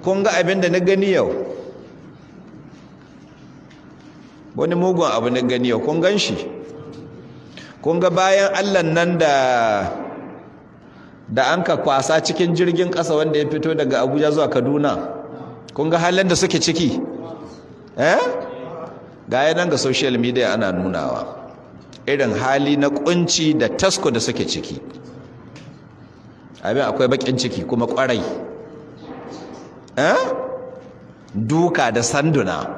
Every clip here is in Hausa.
Kun ga abin da na gani yau, wani mugun abu na gani yau, kun gan shi? Kun ga bayan Allah nan da an ka kwasa cikin jirgin ƙasa wanda ya fito daga Abuja zuwa Kaduna? Kun ga halin da suke ciki? Eh, ga yanan ga social media ana nunawa irin hali na kunci da tasko da suke ciki. Abin akwai bakin ciki kuma kwarai. Eh, duka da sanduna,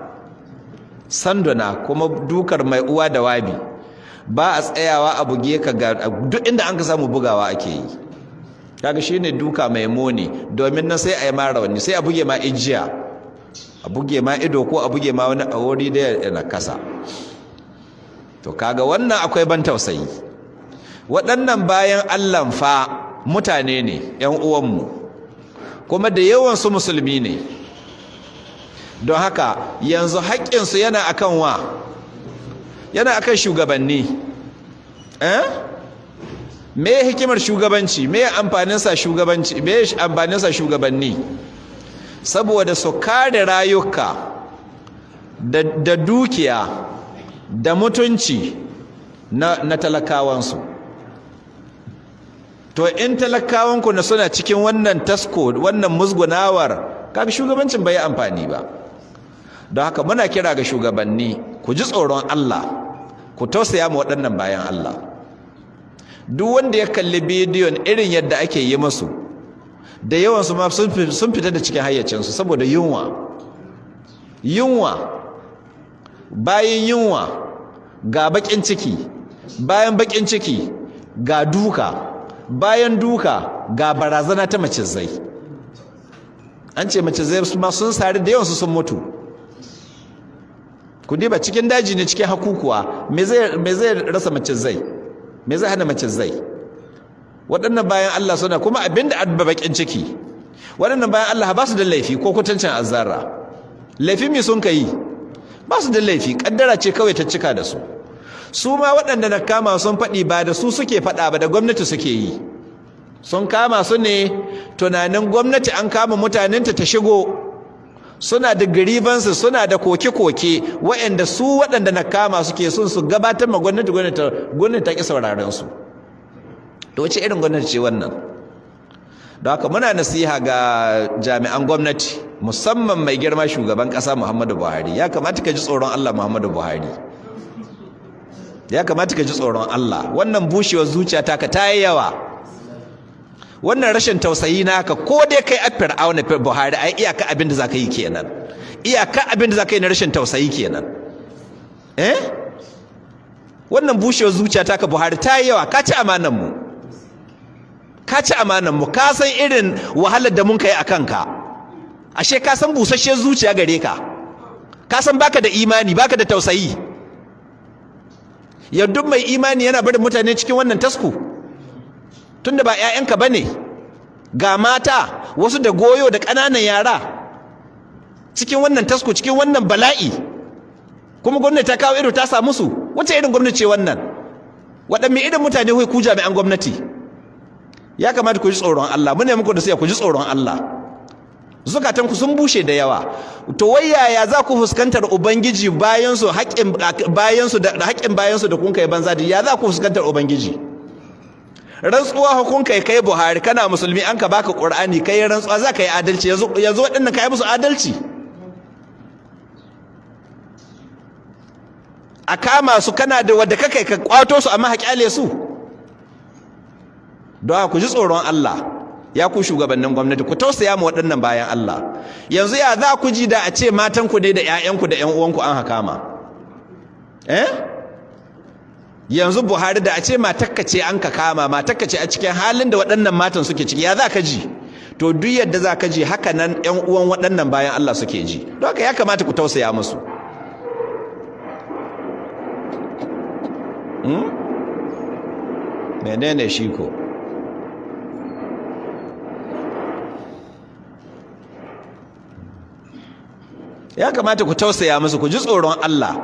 sanduna, kuma dukar mai uwa da wabi, ba a tsayawa a buge ka, ga duk inda an ka samu bugawa ake yi. Kaga shine duka mai muni, domin nan sai a yi ma rauni, sai a buge ma ijiya, a buge ma ido, ko a buge ma wani a wuri da yana kasa. To kaga wannan akwai ban tausayi. Waɗannan bayan Allah fa mutane ne ƴan uwanmu, kuma da yawan su musulmi ne. Don haka yanzu haƙƙinsu yana akan wa? Yana akan shugabanni. Eh, me hikimar shugabanci? Me amfanin sa shugabanci? Me amfanin sa shugabanni? Saboda su kare rayuka da dukiya da mutunci na talakawansu. To in talakawanku na suna cikin wannan tasko, wannan musgunawar, kaga shugabancin bai amfani ba. Don haka muna kira ga shugabanni, ku ji tsoron Allah, ku tausaya ma waɗannan bayan Allah. Duk wanda ya kalli bidiyon irin yadda ake yi musu, da yawansu ma sun fita da cikin hayyacinsu saboda yunwa. Yunwa, bayan yunwa ga bakin ciki, bayan bakin ciki ga duka, bayan duka ga barazana ta macizai. An ce macizai ma sun sari da yawansu, sun mutu. Ku diba, cikin daji ne, cikin hakukuwa, me zai rasa macizai? Me zai hana macizai? Waɗannan bayan Allah suna kuma abinda adba bakin ciki, waɗannan bayan Allah ba su da laifi ko kwatancin azzara. Laifi me sun kai? Ba su da laifi, kaddara ce kawai ta cika da su. Su ma waɗanda na kama sun faɗi, ba da su suke faɗa ba, da gwamnati suke yi. Sun kama su ne tunanin gwamnati an kama mutanenta ta shigo, suna da grievances, suna da koke-koke waɗanda su waɗanda na kama suke son su gabatar ma gwamnati. Gwamnati ta ƙi sauraren su. To wace irin gwamnati ce wannan? Don haka muna nasiha ga jami'an gwamnati, musamman mai girma shugaban ƙasa Muhammadu Buhari. Ya kamata ka ji tsoron Allah, Muhammadu Buhari, ya kamata ka ji tsoron Allah. Wannan bushewar zuciya taka ta yi yawa, wannan rashin tausayi naka. Ko dai kai a Fir'auna, Buhari, ai iyaka abin da zaka yi kenan, iyaka abin da zaka yi na rashin tausayi kenan. Eh, wannan bushewar zuciya taka, Buhari, ta yi yawa. Ka ci amanan mu, ka ci amanan mu. Ka san irin wahalar da mun kai a kanka. Ashe ka san busasshiyar zuciya gare ka, ka san baka da imani, baka da tausayi. Yadda mai imani yana barin mutane cikin wannan tasku, tunda ba 'ya'yanka bane, ga mata wasu da goyo da ƙananan yara cikin wannan tasko, cikin wannan bala'i, kuma gwamnati ta kawo ido ta samu su. Wace irin gwamnati ce wannan? Waɗanne irin mutane ku jami'an gwamnati? Ya kamata ku ji tsoron Allah. Mune muku da sai ku ji tsoron Allah. Zukatanku sun bushe da yawa. To wai yaya za ku fuskantar Ubangiji bayan su haƙƙin bayan su da haƙƙin bayan su da kun kai banza da? Ya za ku fuskantar Ubangiji? Rantsuwa hukun kai, kai Buhari, kana musulmi, an ka baka Qur'ani, kai rantsuwa za ka yi adalci. Yanzu yanzu waɗannan kai musu adalci? A kama su, kana da wadda kakai ka kwato su, amma haƙyale su. Don ku ji tsoron Allah, ya ku shugabannin gwamnati, ku tausaya ma waɗannan bayan Allah. Yanzu ya za ku ji da a ce matanku ne da 'ya'yanku da 'yan uwanku an hakama? Eh, yanzu Buhari, da a ce matakka ce an ka kama, matakka ce a cikin halin da waɗannan matan suke ciki, ya za ka ji? To duk yadda za ka ji, haka nan 'yan uwan waɗannan bayan Allah suke ji. Don haka ya kamata ku tausaya musu. Menene shi ko? Ya kamata ku tausaya musu, ku ji tsoron Allah,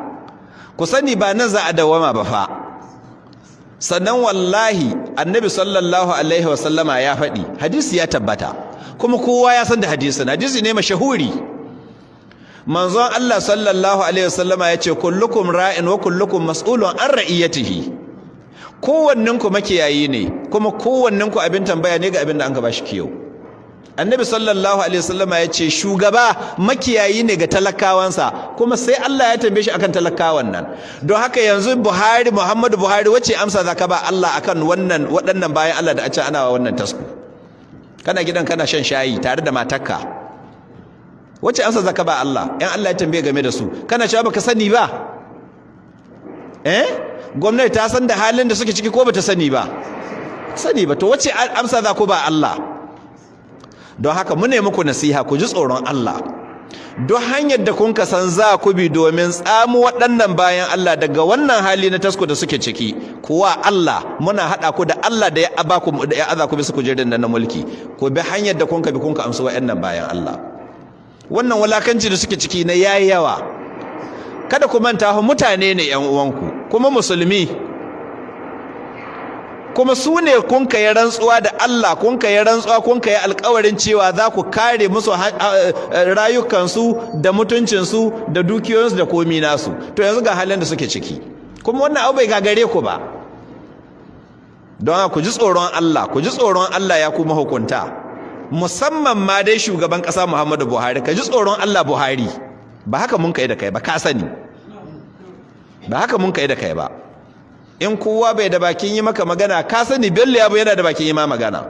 ku sani ba nan za a dawama ba fa. Sannan wallahi Annabi sallallahu alaihi wasallama ya faɗi, hadisi ya tabbata, Kuma kowa ya san da hadisin, hadisi ne mashahuri. Manzon Allah sallallahu alaihi wasallama ya ce: "Kullukum ra'in wa kullukum mas'ulun an ra'iyatihi." Kowanninku makiyayi ne, kuma kowanninku abin tambaya ne ga abin da an ka bashi kiyo. Annabi sallallahu alaihi wasallama ya ce shugaba makiyayi ne ga talakawansa, kuma sai Allah ya tambaye shi akan talakawan nan. Don haka yanzu Buhari, Muhammadu Buhari, wace amsa zaka ba Allah akan wannan waɗannan bayan Allah da a ce ana wannan tasku? Kana gidan kana shan shayi tare da matarka, wace amsa zaka ba Allah in Allah ya tambaye game da su? Kana cewa baka sani ba? Eh, gwamnati ta san da halin da suke ciki ko bata sani ba? Sani ba. To wace amsa za ku ba Allah? Don haka mu ne muku nasiha, ku ji tsoron Allah. Duk hanyar da kun san za ku bi domin tsamu waɗannan bayan Allah daga wannan hali na tasko da suke ciki, kuwa Allah muna haɗa ku da Allah da ya ba ku, da ya aza ku bisa kujerin nan na mulki, ku bi hanyar da kun ka bi kun ka amsa waɗannan bayan Allah. Wannan wulakanci da suke ciki na yayi yawa. Kada ku manta, mutane ne ƴan uwanku, kuma musulmi, kuma su ne kun kai rantsuwa da Allah, kun kai rantsuwa, kun kai alƙawarin cewa za ku kare musu rayukansu da mutuncinsu da dukiyoyinsu da komi nasu. To yanzu ga halin da suke ciki, kuma wannan abu bai gagare ku ba. Don ku ji tsoron Allah, ku ji tsoron Allah, ya kuma hukunta, musamman ma dai shugaban ƙasa Muhammadu Buhari. Ka ji tsoron Allah, Buhari. Ba haka mun kai da kai ba, ka sani ba haka mun kai da kai ba. In kowa bai da bakin yi maka magana, ka sani Bello Yabo yana da bakin yi ma magana.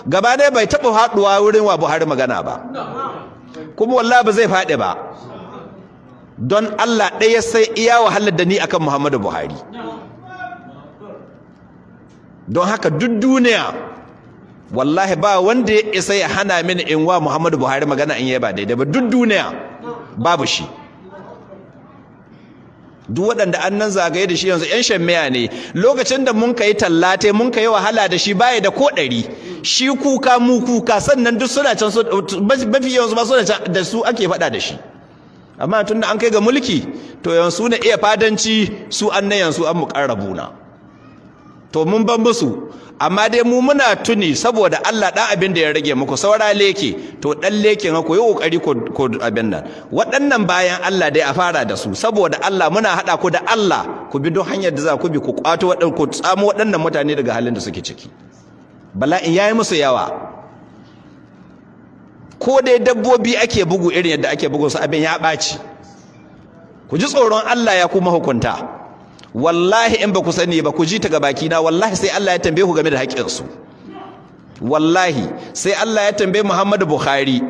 Gaba ɗaya bai taɓa haɗuwa wurin wa Buhari magana ba, kuma wallahi ba zai faɗi ba, don Allah ɗaya sai iya wahalar da ni akan Muhammadu Buhari. Don haka duk duniya wallahi ba wanda ya isa ya hana mini in wa Muhammadu Buhari magana in yi ba daidai ba. Duk duniya babu shi. Duk waɗanda an nan zagaye da shi yanzu 'yan shammiya ne. Lokacin da mun kai tallate, mun kai wahala da shi, baya da ko 100. Shi kuka, mu kuka. Sannan duk suna can, mafi yawansu ma suna can, da su ake faɗa da shi. Amma tun da an kai ga mulki, to yanzu na iya fadanci su an na yanzu an muƙarrabuna. To mun ban musu, amma dai mu muna tuni saboda Allah, dan abin da ya rage muku saura leke, to dan leken ku yi kokari ko abin nan, waɗannan bayan Allah dai a fara da su. Saboda Allah, muna hada ku da Allah, ku bi duk hanyar da za ku bi ku kwato waɗannan, ku tsamo waɗannan mutane daga halin da suke ciki. Bala'in yayi musu yawa. Ko dai dabbobi ake bugu irin yadda ake bugun su, abin ya ɓaci. Ku ji tsoron Allah, ya kuma hukunta. Wallahi in ba ku sani ba, ku ji ta ga baki na, wallahi sai Allah ya tambaye ku game da haƙƙinsu. Wallahi sai Allah ya tambaye Muhammadu Buhari,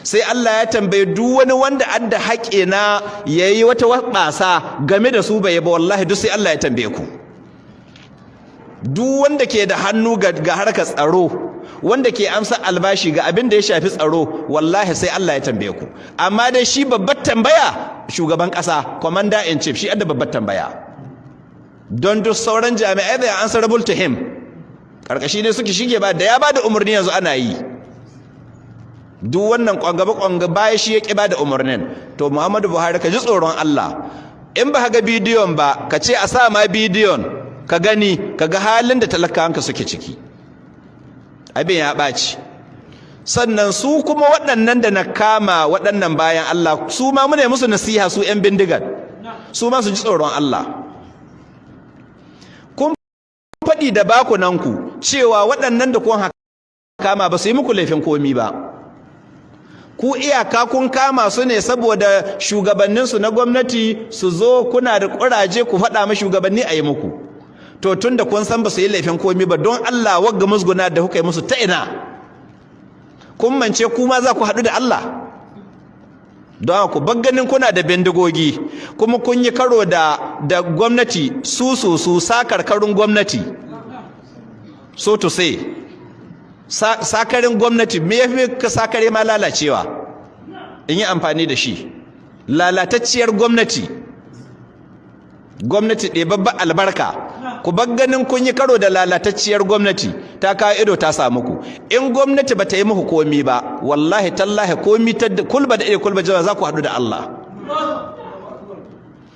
sai Allah ya tambaye duk wani wanda adda haƙƙi na yayi wata wabasa game da su bai ba. Wallahi duk sai Allah ya tambaye ku. Duk wanda ke da hannu ga harkar tsaro, wanda ke amsa albashi ga abin da ya shafi tsaro, wallahi sai Allah ya tambaye ku. Amma dai shi babbar tambaya, shugaban ƙasa, commander in chief, shi adda babbar tambaya, don duk sauran jami'ai they are answerable to him, karkashi ne suke shige ba da ya bada umarni yanzu ana yi. Duk wannan kwangaba kwanga baya, shi ya ki bada umarnin. To Muhammadu Buhari, ka ji tsoron Allah. In ba ga bidiyon ba, ka ce a sa ma bidiyon ka gani, ka ga halin da talakawanka suke ciki. Abin ya ɓaci. Sannan su kuma waɗannan da na kama waɗannan bayan Allah, su ma muna musu nasiha, su 'yan bindigar, su ma su ji tsoron Allah. Kun faɗi da bakunanku cewa waɗannan da kun kama ba su yi muku laifin komi ba. Ku iyaka kun kama su ne saboda shugabanninsu na gwamnati su zo, kuna da ƙuraje, ku faɗa ma shugabanni a yi muku. To tun da kun san ba su yi laifin komi ba, don Allah wagga musguna da kuka yi musu ta ina? Kun mance kuma za ku haɗu da Allah. Don ku ganin kuna da bindigogi, kuma kun yi karo da gwamnati, su su su sakarkarun gwamnati, so to say, sakarin gwamnati. Me yafi ka sakare ma lalacewa in yi amfani da shi? Lalatacciyar gwamnati, gwamnati ɗebabba albarka. Ku bar ganin kun yi karo da lalatacciyar gwamnati ta kawo ido ta samu ku. In gwamnati ba ta yi muku komi ba, wallahi tallahi komi ta kulba da kulba jama, za ku haɗu da Allah.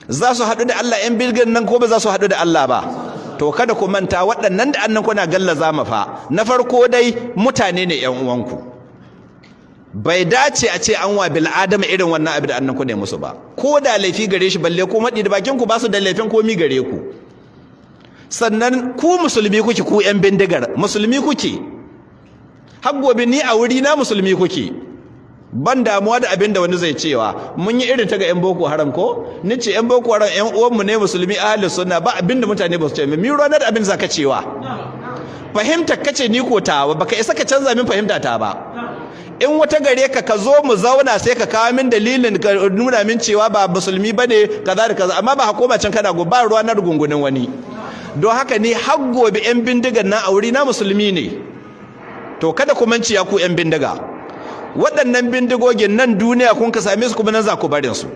Za su haɗu da Allah 'yan bilgin nan, ko ba za su haɗu da Allah ba? To kada ku manta, waɗannan da annan kuna gallaza mafa, na farko dai mutane ne 'yan uwanku. Bai dace a ce an wa bil adama irin wannan abin da annan ku ne musu ba, ko da laifi gare shi, balle ko maɗi da bakin ku ba su da laifin komi gare ku. Sannan ku musulmi kuke, ku yan bindigar musulmi kuke, har gobe ni a wuri na musulmi kuke. Ban damuwa da abin da wani zai cewa. Mun yi irin ta ga yan Boko Haram, ko ni ce yan Boko Haram yan uwanmu ne musulmi ahli sunna, ba abin da mutane ba su ce mi ruwa da abin zaka cewa. Fahimta kace ni ko tawa, baka isa ka canza min fahimta ta ba. In wata gare ka, ka zo mu zauna, sai ka kawo min dalilin ka nuna min cewa ba musulmi bane, kaza da kaza, amma ba hukuma can kana go ba ruwa na gungunin wani. Don haka ni har gobe yan bindigan nan a wuri na musulmi ne. To kada ku manci ya ku yan bindiga, waɗannan bindigogin nan duniya kun ka same su, kuma nan za ku barin su.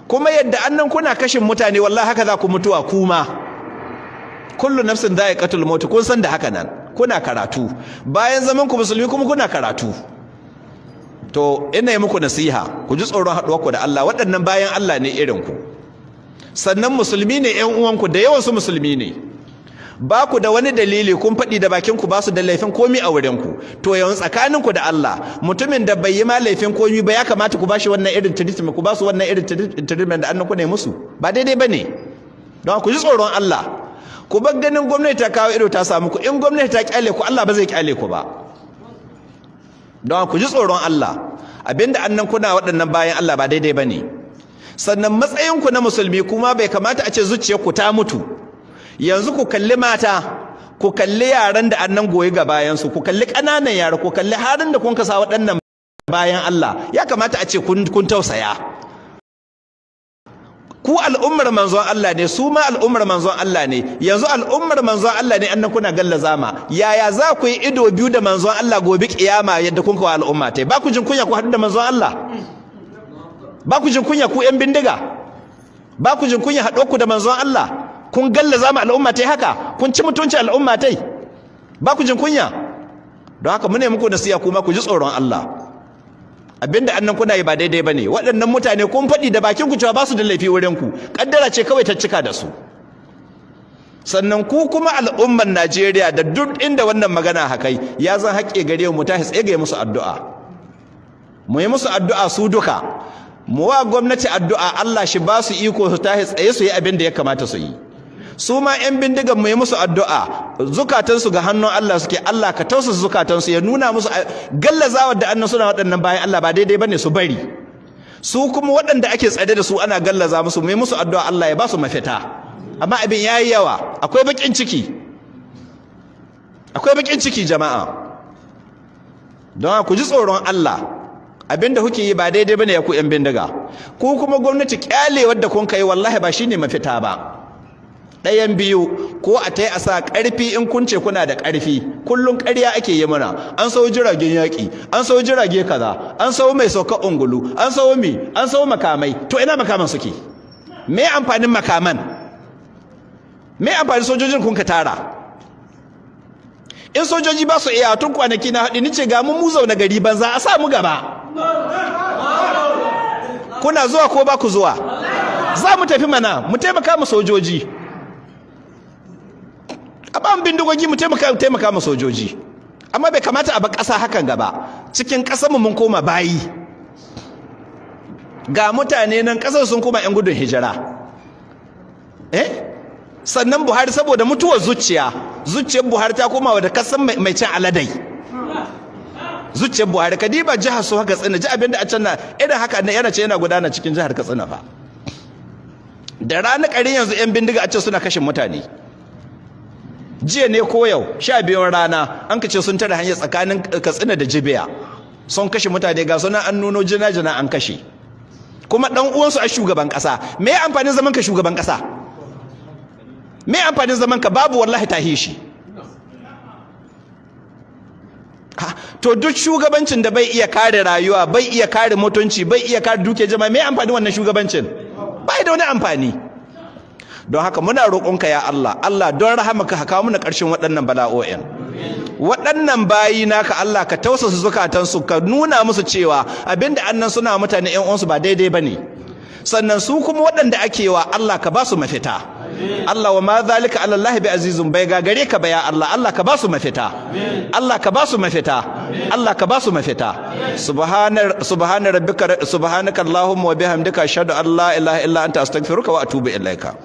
Kuma yadda annan kuna kashin mutane, wallahi haka za ku mutuwa kuma. Kullu nafsin dha'iqatul maut, kun san da haka nan. Kuna karatu bayan zaman ku musulmi, kuma kuna karatu. To ina yi muku nasiha, ku ji tsoron haɗuwar ku da Allah. Waɗannan bayan Allah ne irin ku, sannan musulmi ne ƴan uwanku, da yawan su musulmi ne. Ba ku da wani dalili, kun faɗi da bakin ku ba su da laifin komi a wurin ku. To yanzu tsakanin ku da Allah, mutumin da bai yi ma laifin komi ba, ya kamata ku bashi wannan irin treatment, ku ba su wannan irin treatment da annan ku ne musu? Ba daidai bane. Don ku ji tsoron Allah, ku bar ganin gwamnati ta kawo ido ta samu ku. In gwamnati ta kyale ku, Allah ba zai kyale ku ba. Don ku ji tsoron Allah. Abinda annan kuna waɗannan bayan Allah ba daidai bane. Sannan matsayinku na musulmi kuma bai kamata a ce zuciyarku ta mutu. Yanzu ku kalli mata, ku kalli yaran da annan goyi ga bayansu, ku kalli ƙananan yara, ku kalli halin da kun kasa waɗannan bayan Allah. Ya kamata a ce kun tausaya. Ku al'ummar manzon Allah ne, su ma al'ummar manzon Allah ne. Yanzu al'ummar manzon Allah ne annan kuna gallaza ma. Yaya za ku yi ido biyu da manzon Allah gobe kiyama yadda kun kawo al'umma tai? Ba ku jin kunya ku haɗu da manzon Allah? Ba ku jin kunya, ku yan bindiga? Ba ku jin kunya haɗo ku da manzon Allah? Kun gallaza ma al'umma tai haka, kun ci mutunci al'umma tai, ba ku jin kunya? Don haka mune muku nasiha, kuma ku ji tsoron Allah. Abinda annan kuna yi ba daidai bane. Waɗannan mutane kun faɗi da bakin ku cewa ba su da laifi wurin ku, kaddara ce kawai ta cika da su. Sannan ku kuma al'umman Najeriya da duk inda wannan magana hakai, ya zan haƙƙe gare mu tashi tsaye ga musu addu'a, mu yi musu addu'a su duka, mu wa gwamnati addu'a, Allah shi ba su iko su tashi tsaye su yi abin da ya kamata su yi. Su ma 'yan bindigan mu yi musu addu'a, zukatansu ga hannun Allah suke. Allah ka tausasa zukatansu, ya nuna musu gallazawar da annan suna waɗannan bayan Allah ba daidai bane, su bari. Su kuma waɗanda ake tsare da su ana gallaza musu, mu yi musu addu'a, Allah ya ba su mafita. Amma abin yayi yawa, akwai bakin ciki, akwai bakin ciki jama'a. Don ku ji tsoron Allah, abinda kuke yi ba daidai bane ya ku 'yan bindiga. Ku kuma gwamnati, kyale wadda kun kai wallahi ba shine mafita ba. Ɗayan biyu, ko a tai a sa ƙarfi in kun ce kuna da ƙarfi. Kullum ƙarya ake yi mana, an sau jiragen yaƙi, an sau jirage kaza, an sau mai sauka ungulu, an sau mi, an sau makamai. To ina makaman suke? Me amfanin makaman? Me amfanin sojojin kun ka tara in sojoji ba su iya? Tun kwanaki na haɗi ni ce ga mu zaune gari banza, a sa mu gaba. Kuna zuwa ko ba ku zuwa? Za mu tafi mana mu taimaka mu sojoji. A ba mu bindigogi mu taimaka mu sojoji. Amma bai kamata a ba ƙasa hakan gaba. Cikin ƙasarmu mun koma bayi, ga mutane nan ƙasar sun koma 'yan gudun hijira. Sannan Buhari saboda mutuwar zuciya, zuciyar Buhari ta koma da kasan mai cin aladai. Zuciyar Buhari, kadiba jihar su haka Katsina, ji abin da a can na irin haka ne yana ce yana gudana cikin jihar Katsina fa. Da rana ƙarin yanzu 'yan bindiga a ce suna kashin mutane. Jiya ne ko yau, 12n rana, an kace sun tare hanyar tsakanin Katsina da Jibiya, sun kashe mutane, ga suna an nuno jina-jina an kashe. Kuma dan uwansu a shugaban kasa. Me amfanin zaman ka shugaban kasa? Me amfanin zaman ka? Babu wallahi, tahishi. To duk shugabancin da bai iya kare rayuwa, bai iya kare mutunci, bai iya kare duke jama'a, me amfanin wannan shugabancin? Bai da wani amfani. Don haka muna roƙonka ya Allah, Allah don rahamaka ka kawo mana ƙarshen waɗannan bala'o'in. Waɗannan bayi naka, Allah ka tausasa zukatansu, ka nuna musu cewa abinda annan suna mutane ƴan uwansu ba daidai bane. Sannan su kuma waɗanda ake wa, Allah ka ba su mafita. Allah, wa ma zalika ala Allah bi azizun, bai gagare ka ba ya Allah. Allah ka ba su mafita, Allah ka ba su mafita. Allah ka ba su mafita. Subhana rabbika, subhanaka allahumma wa bihamdika, ashhadu an la ilaha illa anta, astaghfiruka wa atubu ilaika.